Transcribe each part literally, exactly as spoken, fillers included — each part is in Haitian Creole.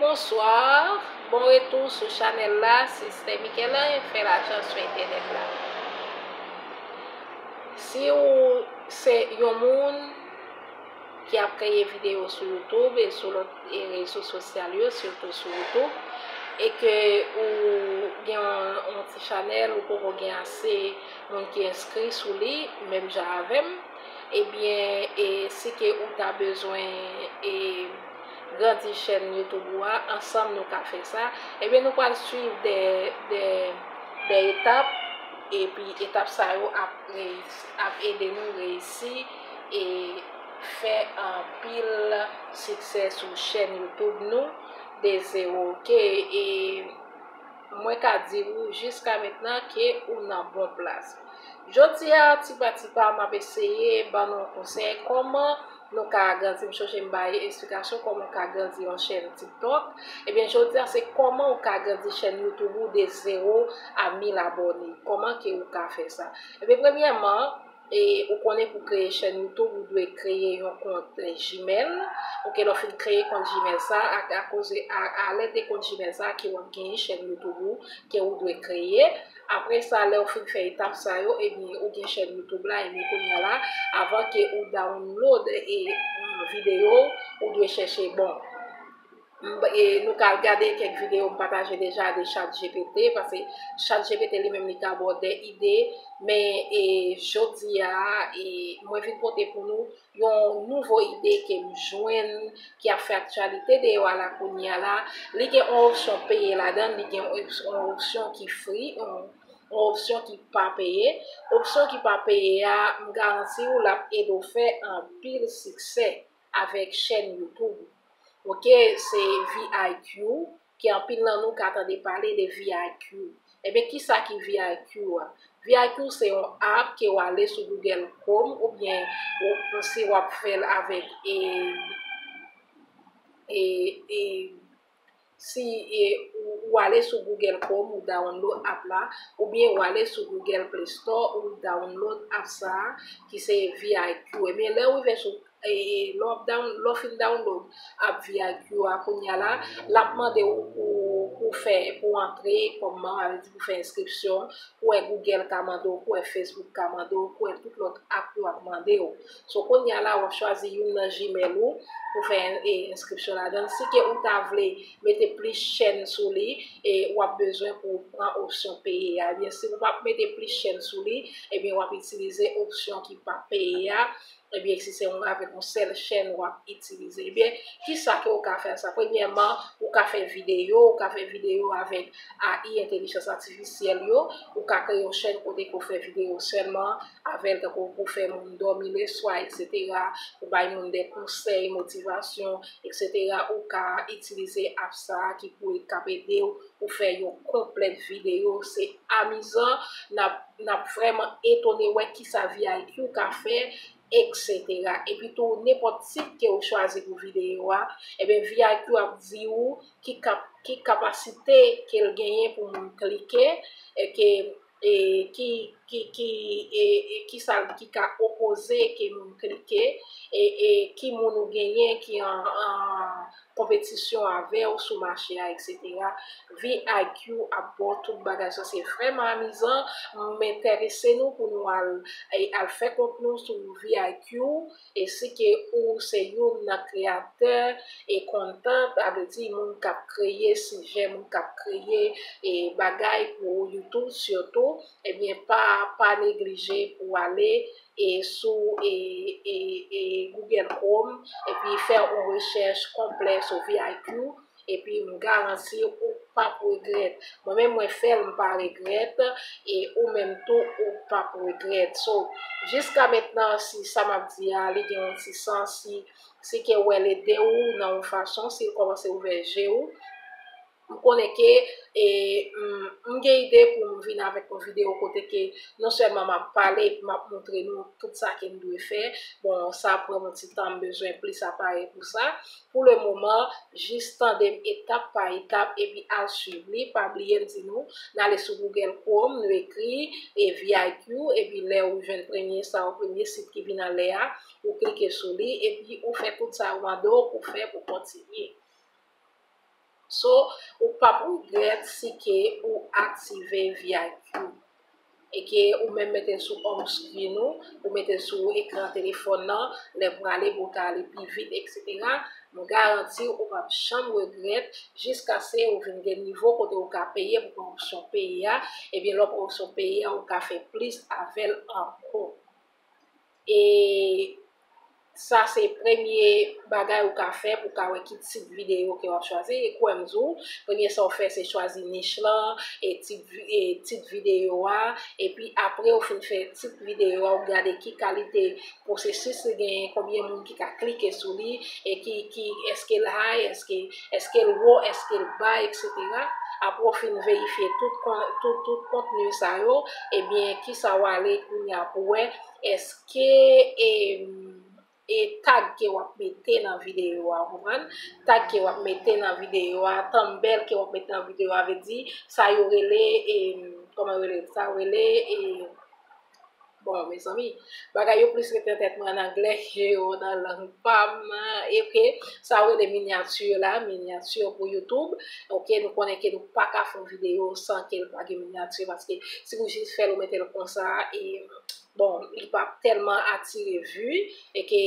Bonswa, bon retou sou chanèl la, Sistè Michaela fè lajan sou entènèt la. Si ou se yon moun ki ap kreye videyo sou YouTube e sou lòt e rezo sosyal yo, sitou sou YouTube, e ke ou gen yon, yon ti chanèl, ou poko gen ase moun ki enskri sou li, menm jan avè m, ebyen, e si ke ou ta bezwen e grandi chèn YouTube ou a, ansanm nou ka fè sa, ebyen, nou pral swiv de, de, de etap, epi etap sa yo ap reyisi, ap ede nou reyisi e fè anpil siksè sou chèn YouTube nou de zewo. Oke, e mwen ka di ou jiska mentnan ke ou nan bon plas. Jodi a, ti pa ti pa, m ap eseye ban nou konsèy kòman nou ka grandi. M sonje m bay esplikasyon kòman w ka grandi yon chèn TikTok. Ebyen, jodi a, se kòman ou ka grandi chèn YouTube ou de zewo a mil abòne. Kòman ke ou ka fè sa? Ebyen, premyèman, e ou konnen pou kreye chèn YouTube, ou dwe kreye yon kont Gmail. Oke, lè w fin kreye kont Gmail sa, a, akoz a, a lèd de kont Gmail sa ke w ap genyen chèn YouTube ou ke ou dwe kreye. Apre sa, lè w fin fè etap sa yo, ebyen, ou gen chèn YouTube la, ebyen, kounye a la, avan ke ou download e mm, videyo, ou dwe chèche bon. M, e, nou ka al gade kèk videyo m pataje deja de ChatGPT, paske ChatGPT li menm li ka ba w de ide, men e, jodi a, e, mwen vin pote pou nou yon nouvo ide ke m jwenn ki ap fè aktyalite deyò a la kounye a la. Li gen yon opsyon peye ladan l, li gen yon ops-, yon opsyon ki free, yon, yon opsyon ki pa peye. Opsyon ki pa peye a, m garanti w l ap ede w fè anpil siksè avèk chèn YouTube. Oke, se V I Q, ke anpil nan nou ka tande pale de V I Q. Ebyen, kisa ki V I Q a? V I Q se yon app ke w ale sou Google Chrome oubyen ou, si w ap fè l avèk e, e, e, si e, ou, ou ale sou Google Chrome, ou download app la, oubyen ou ale sou Google Play Store, ou download app sa a, ki se V I Q. Ebyen, lè w rive sou e, lè w ap down-, lè w fin download app V I Q a, kounye a la, l ap mande w pou, pou fè, pou antre kòm manm, sa vle di pou fè enskripsyon, pou wè Google ka mande w, pou wè Facebook ka mande w, pou wè tout lòt app yo ap mande w. So, kounye a la, w ap chwazi youn nan Gmail ou pou fè, e, enskripsyon ladan l. Si ke ou ta vle mete plis chèn sou li, e, w ap bezwen pou w pran opsyon peye a. Ebyen, si w p ap mete plis chèn sou li, ebyen, w ap itilize opsyon ki pa peye a. Ebyen, si se yon, avèk yon sèl chèn w ap itilize. Ebyen, kisa ke w ka fè sa? Premyèman, ou ka fè videyo, ou ka fè videyo avèk A I, entèlijans atifisyèl yo, ou ka kreye yon chèn kote ke w fè videyo sèlman avè l, tankou pou fè moun dòmi leswa, etsetera, pou bay moun de konsèy, motivasyon, etsetera. Ou ka itilize app sa a ki pou, k ap ede w pou fè yon konplèt videyo. Se amizan, n ap, n ap vrèman etone wè kisa V I Q ka fè, etsetera. Epi tou, nenpòt tit ke ou chwazi pou videyo a, ebyen, V I Q ap di ou ki kap-, ki kapasite ke l genyen pou moun klike, e ke, e ki, ki, ki, e, e ki sa l ki ka opoze ke moun klike, e, e ki moun ou genyen ki an, an konpetisyon avè w sou mache a, etsetera. V I Q ap ba w tout bagay sa. Se vrèman amizan. M enterese nou pou nou al, e, al fè kont nou sou V I Q. E si ke ou se youn nan kreyatè e content, sa vle di moun k ap kreye sijè, moun k ap kreye, e, bagay pou YouTube sitou, ebyen, pa, pa neglije pou ale e sou e, e, e Google Chrome, epi fè yon rechèch konplè sou V I Q, epi m garanti ou p ap regrèt. Mwen menm, mwen fè l, m pa regrèt, e ou menm tou, ou p ap regrèt. So, jiska mentnan, si sa m ap di a, li gen yon ti sans, si, si ke w wè l ede w nan yon fason, si l kòmanse ouvè je w, m konnen ke, e, m, m gen ide pou m vin avèk yon videyo kote ke non sèlman m ap pale, epi m ap montre nou tout sa ke n dwe fè. Bon, sa pran yon ti tan, m bezwen plis aparèy pou sa. Pou le moman, jis tande m etap pa etap, epi al swiv li. Pa bliye m di nou, n ale sou Google Chrome, nou ekri, e, V I Q, epi lè ou jwenn premye sa, ou premye sit ki vin anlè a, ou klike sou li, epi ou fè tout sa yo mande w pou fè pou kontinye. So, ou p ap regrèt si ke ou aktive V I Q. E ke ou menm mete l sou home screen ou, ou mete l sou ekran telefòn nan, lè pou ale, pou w ka ale pi vit, etsetera. M garanti w, ou p ap janm regrèt, jiskaske ou vin gen nivo kote ou ka peye pou pran opsyon peye a. Ebyen, lè w pran opsyon peye a, ou ka fè plis avè l ankò. E sa se premye bagay ou ka fè pou w ka wè ki tip videyo ke w ap chwazi. E kwè m di w, premye sa w fè se chwazi nich lan, e tip vi-, e tit videyo a, epi apre w fin fè tit videyo a, ou gade ki kalite pwosesis li genyen, konbyen moun ki ka klike sou li, e ki, ki, èske l high, èske, èske l wo, èske l ba, etsetera. Apre w fin verifye tout kon-, tout, tout kontni sa yo, ebyen, kisa w ale kounye a pou wè, èske, e, e tag ke w ap mete nan videyo a, ou konprann? Tag ke w ap mete nan videyo a, thumbnail ke w ap mete nan videyo a, vle di, sa yo rele, e, kòman yo rele? Sa yo rele, e, bon, mezanmi, bagay yo plis rete nan tèt mwen an anglè ke yo nan lang pa m. Oke, sa yo rele minyati la, minyati pou YouTube. Oke, nou konnen ke nou pa ka fè yon videyo san ke l pa gen minyati, paske si ou jis fè l, ou mete l konsa, e, bon, li p ap tèlman atire vi, e ke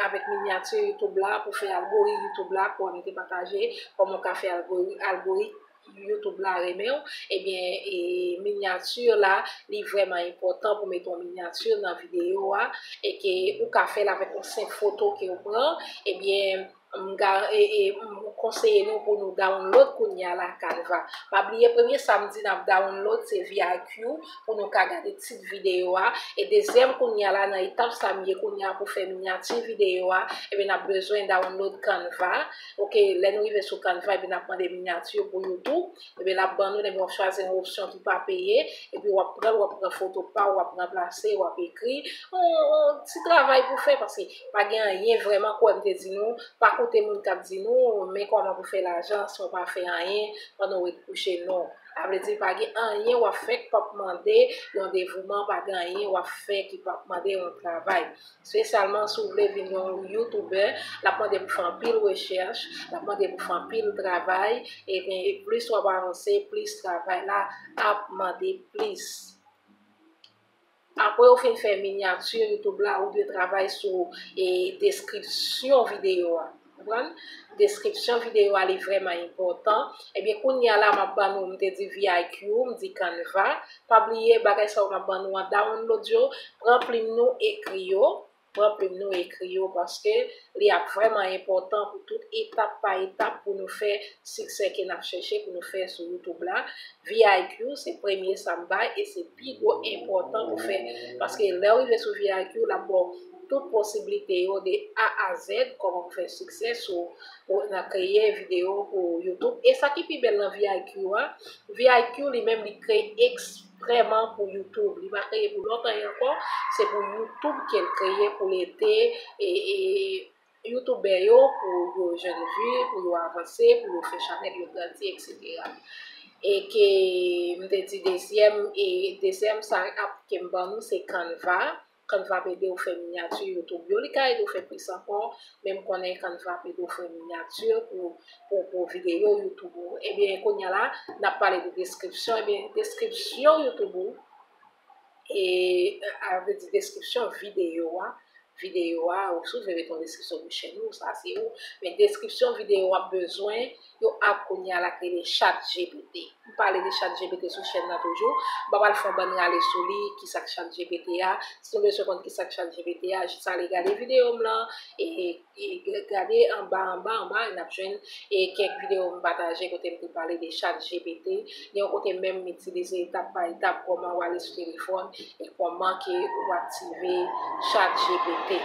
avèk minyati YouTube la, pou fè algoritm YouTube la, kòm nou te pataje, kòman w ka fè algori-, algoritm YouTube la renmen w, ebyen, e, minyati la, li vrèman enpòtan pou mete yon minyati nan videyo a, e ke ou ka fè l avèk yon senp foto ke w pran, ebyen, m ga-, e, e, m konseye nou pou nou download kounye a la Canva. Pa bliye, premye sa m di n ap download, se V I Q pou nou ka gade tit videyo a. E dezyèm, kounye a la, nan etap sa m ye kounye a pou fè minyati videyo a, ebyen, n ap bezwen download Canva. Oke, lè nou rive sou Canva, ebyen, n ap mande minyati pou YouTube. Ebyen, l ap ban nou, lè w ap chwazi yon opsyon ki pa peye, epi w ap pran l, w ap pran foto pa w, w ap ranplase, w ap ekri. On, on ti travay pou fè, paske pa gen anyen vrèman, kòm m te di nou, pa koute moun k ap di nou, men kòman pou fè lajan san w pa fè anyen pandan w ret kouche, non. Sa vle di, pa gen anyen w ap fè k p ap mande yon devouman, pa gen anyen w ap fè ki p ap mande yon travay. Espesyalman si w vle vin yon YouTuber, l ap mande pou fè anpil rechèch, l ap mande pou fè anpil travay, e, e plis w ap avanse, plis travay la ap mande plis. Apre w fin fè minyati YouTube la, ou dwe travay sou, e, deskripsyon videyo a. Konprann? Deskripsyon videyo a, li vrèman enpòtan. Ebyen, kounye a la, m ap ban nou, m te di V I Q, m di Canva. Pa bliye, bagay sa yo m ap ban nou an, download yo, pran plim nou, ekri yo. Pran plim nou, ekri yo, paske li ap vrèman enpòtan pou tout etap pa etap pou nou fè siksè ke n ap chèche pou nou fè sou YouTube la. V I Q, se premye sa m bay, e se pi gwo enpòtan pou fè, paske lè w rive sou V I Q, l ap ba w tout posiblite yo de A a Z, kòman pou fè siksè sou, pou nan kreye videyo pou YouTube. E sa ki pi bèl nan V I Q a, V I Q li menm li kreye eksprèman pou YouTube. Li pa kreye pou lòt anyen ankò, se pou YouTube ke l kreye pou l ede, e, e, youtubè yo, pou yo jwenn vi, pou yo avanse, pou yo fè chanèl yo grandi, etsetera. E ke m te di dezyèm, e dezyèm sa ap ke m ban nou, se Canva. Canva ap ede w fè minyati YouTube yo. Li ka ede w fè plis ankò, men m konnen Canva ap ede w fè minyati pou, pou, pou videyo YouTube ou. Ebyen, kounye a la, n ap pale de deskripsyon. Ebyen, deskripsyon YouTube ou, e, a vle di deskripsyon videyo a, videyo a, ou si w vle mete yon deskripsyon pou chèn ou, sa se ou. Men deskripsyon videyo w ap bezwen, yo ap kounye a la k rele ChatGPT. M pale de ChatGPT sou chèn nan toujou. M pa pral fè yon bann rale sou li, kisa k ChatGPT a. Si nou bezwen konn kisa k ChatGPT a, jis ale gade videyo m lan, e, e gade anba, anba, anba, e n ap jwenn, e, kèk videyo m pataje kote m te pale de ChatGPT. Gen yon kote menm m itilize etap pa etap kòman w ale sou telefòn e kòman ke ou aktive ChatGPT.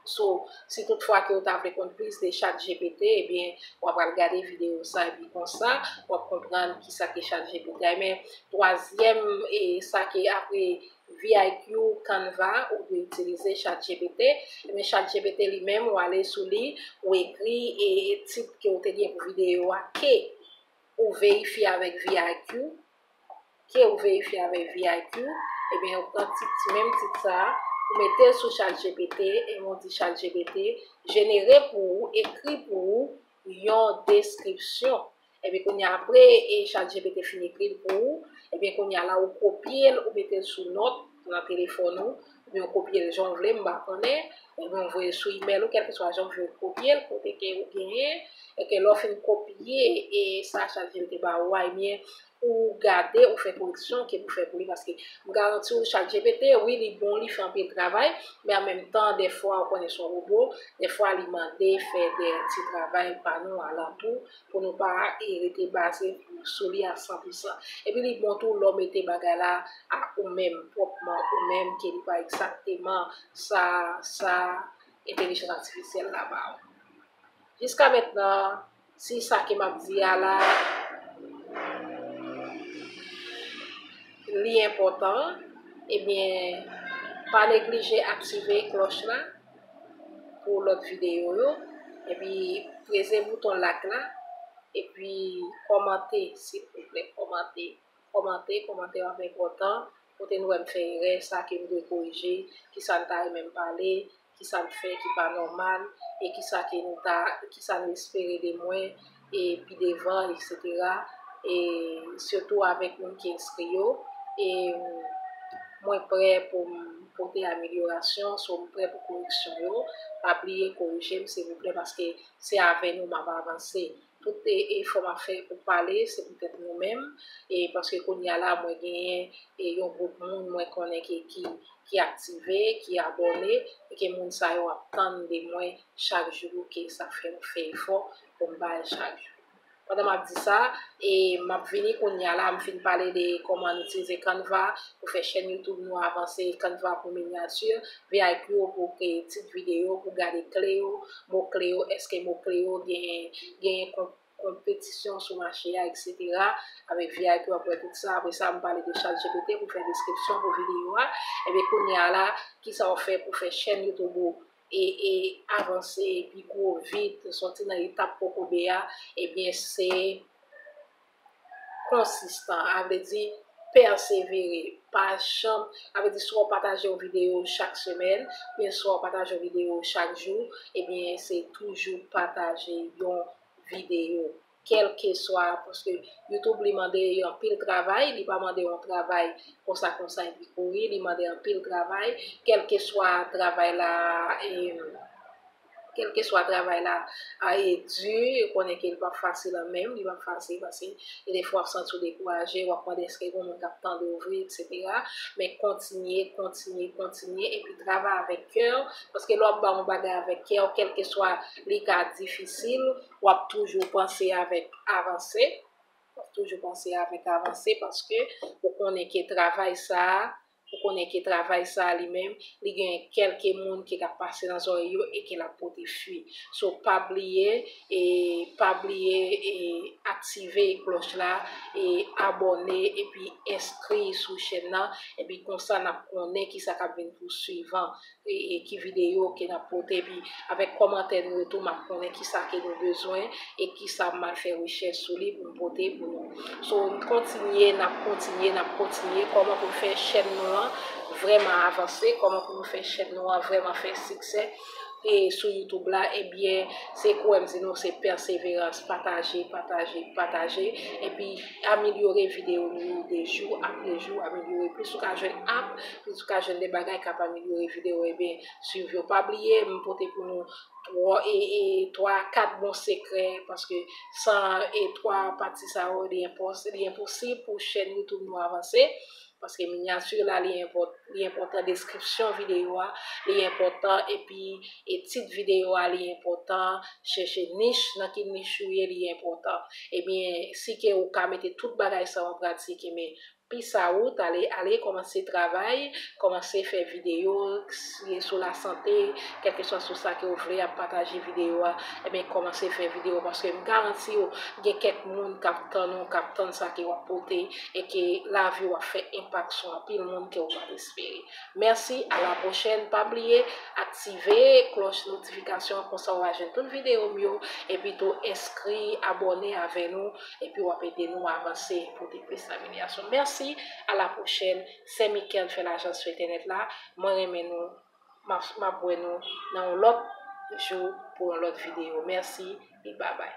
So, si toutfwa ke w ta vle konn plis de ChatGPT, ebyen, w ap al gade videyo sa, epi konsa, w ap konprann kisa ke ChatGPT a. Men, twazyèm, e, sa ke apre V I Q, Canva, ou dwe itilize ChatGPT. Ebyen, ChatGPT li menm, ou ale sou li, ou ekri, e, tit ke w te gen pou videyo a, ke ou verifye avèk V I Q, ke ou verifye avèk V I Q, ebyen, ou pran tit, menm tit sa a, ou mete l sou ChatGPT, e ou di ChatGPT, jenere pou ou, ekri pou ou, yon deskripsyon. Epi kounye a, apre e ChatGPT fin ekri l pou ou, ebyen kounye a la ou kopye l, ou mete l sou nòt nan telefòn ou, oubyen ou kopye l jan w vle, m pa konnen, oubyen ou voye l sou imèl ou, kèlkeswa jan w vle ou kopye l, kote ke ou genyen, e ke lè w fin kopye e sa ChatGPT ba ou a, ebyen ou gade, ou fè koreksyon ke pou fè pou li, paske m garanti w, ChatGPT, wi, li bon, li fè anpil travay, men an menm tan, dèfwa, ou konnen se yon wobo, dèfwa li mande fè de ti travay pa nou alantou, pou nou pa e rete baze sou li a san pou san. Epi li bon tou lè w mete bagay la a ou menm, pwòpman ou menm, ke li pa egzakteman sa, sa entèlijans atifisyèl la ba ou. Jiska mentnan, si sa ke m ap di a la, li enpòtan, ebyen, pa neglije aktive klòch la pou lòt videyo yo, epi prese bouton like la, epi kòmante, silvouplè, kòmante. Kòmante, kòmantè yo ap enpòtan, kote nou wè m fè erè, sa ke m dwe korije, kisa m ta renmen m pale, kisa m fè ki pa nòmal, e kisa ke nou ta, kisa nou espere de mwen, e pi devan, etsetera. E sitou avèk moun ki enskri yo, e mwen prè pou m pote amelyorasyon, so m prè pou koreksyon yo. Pa bliye korije m, silvouplè, paske se avè nou m ap avanse. Tout e, efò m ap fè pou pale, se poutèt nou menm, e paske kounye a la, mwen genyen e yon gwoup moun mwen konnen ki, ki, ki aktive, ki abòne, e ke moun sa yo ap tann de mwen chak jou, ke sa fè m fè efò pou m bay chak jou. Pandan m ap di sa, e m ap vini kounye a la, m fin pale de kòman nou itilize Canva pou fè chèn YouTube nou avanse, Canva pou minyati, V I Q pou kreye tit videyo, pou gade kle yo, mo kle yo, èske mo kle yo gen, gen konp- konpetisyon sou mache a, etsetera. Avèk V I Q, w ap wè tout sa. Apre sa, m pale de ChatGPT pou fè deskripsyon pou videyo a. Ebyen, kounye a la, kisa w fè pou fè chèn YouTube ou e, e avanse pi gwo vit, sòti nan etap kokobe a? Ebyen, se konsistan, a vle di pèsevere, pa janm, a vle di swa w pataje yon videyo chak semèn, oubyen swa w pataje yon videyo chak jou, ebyen se toujou pataje yon videyo. Kèlkeswa, paske YouTube li mande anpil travay, li pa mande yon travay konsa konsa epi kouri, li mande anpil travay, kèlkeswa travay la, e, kèlkeswa travay la a e di, konnen ke li p ap fasil an menm, li p ap fasil paske gen de fwa w ap santi w dekouraje, w ap mande èske gen moun k ap tande w vre, etsetera. Men kontinye, kontinye, kontinye, epi travay avèk kè w, paske lè w ap ba yon bagay avèk kè w, kèlkeswa li ka difisil, w ap toujou panse avèk avanse. W ap toujou panse avèk avanse paske ou konnen ke travay sa a, ou konnen ke travay sa a li menm, li gen kèlke moun ki ka pase nan zòrèy yo e ke l ap pote fwi. So, pa bliye, e pa bliye, e aktive klòch la, e abòne, epi enskri sou chèn nan, epi konsa n ap konnen kisa k ap vin pou swivan. E, e ki videyo ke n ap pote, epi avèk kòmantè nou yo tou, m ap konnen kisa ke nou bezwen e kisa m al fè rechèch sou li pou m pote pou nou. So, n kontinye, n ap kontinye, n ap kontinye. Kòman pou n fè chèn nou an vrèman avanse, kòman pou nou fè chèn nou an vrèman fè siksè e sou YouTube la, ebyen, se kwè m di nou, se pèseverans, pataje, pataje, pataje, epi amelyore videyo nou yo de jou apre jou, amelyore. Plis ou ka jwenn app, plis ou ka jwenn de bagay k ap amelyore videyo, ebyen, swiv yo. Pa bliye, m pote pou nou twa, e, e, twa, kat bon sekrè, paske san, e, twa pati sa yo, li enpos-, li enposib pou chèn YouTube nou avanse, paske minyati la, li enpòt-, li enpòtan, deskripsyon videyo a, li enpòtan, epi, e, tit videyo a, li enpòtan, chèche nich, nan ki nich ou ye, li enpòtan. Ebyen, si ke ou ka mete tout bagay sa yo an pratik, ebyen, peace out, ale, ale, kòmanse travay, kòmanse fè videyo, si sou lasante, kèlkeswa sou sa ke w vle, ap pataje videyo a, ebyen, kòmanse fè videyo, paske m garanti w, gen kèk moun k ap tann ou, k ap tann sa ke w ap pote, e ke lavi w ap fè enpak sou anpil moun ke w pa t espere. Mèsi, a la pwochèn, pa bliye, aktive klòch notifikasyon, konsa w va jwenn tout videyo m yo, epi tou enskri, abòne avè nou, epi w ap ede nou avanse, pote plis amelyasyon. Mèsi, a la pwochèn. Sè Mikel fè lajans sou entènèt la. Mwen renmen nou. M ap, m ap wè nou nan yon lòt jou pou yon lòt videyo. Mèsi e babay.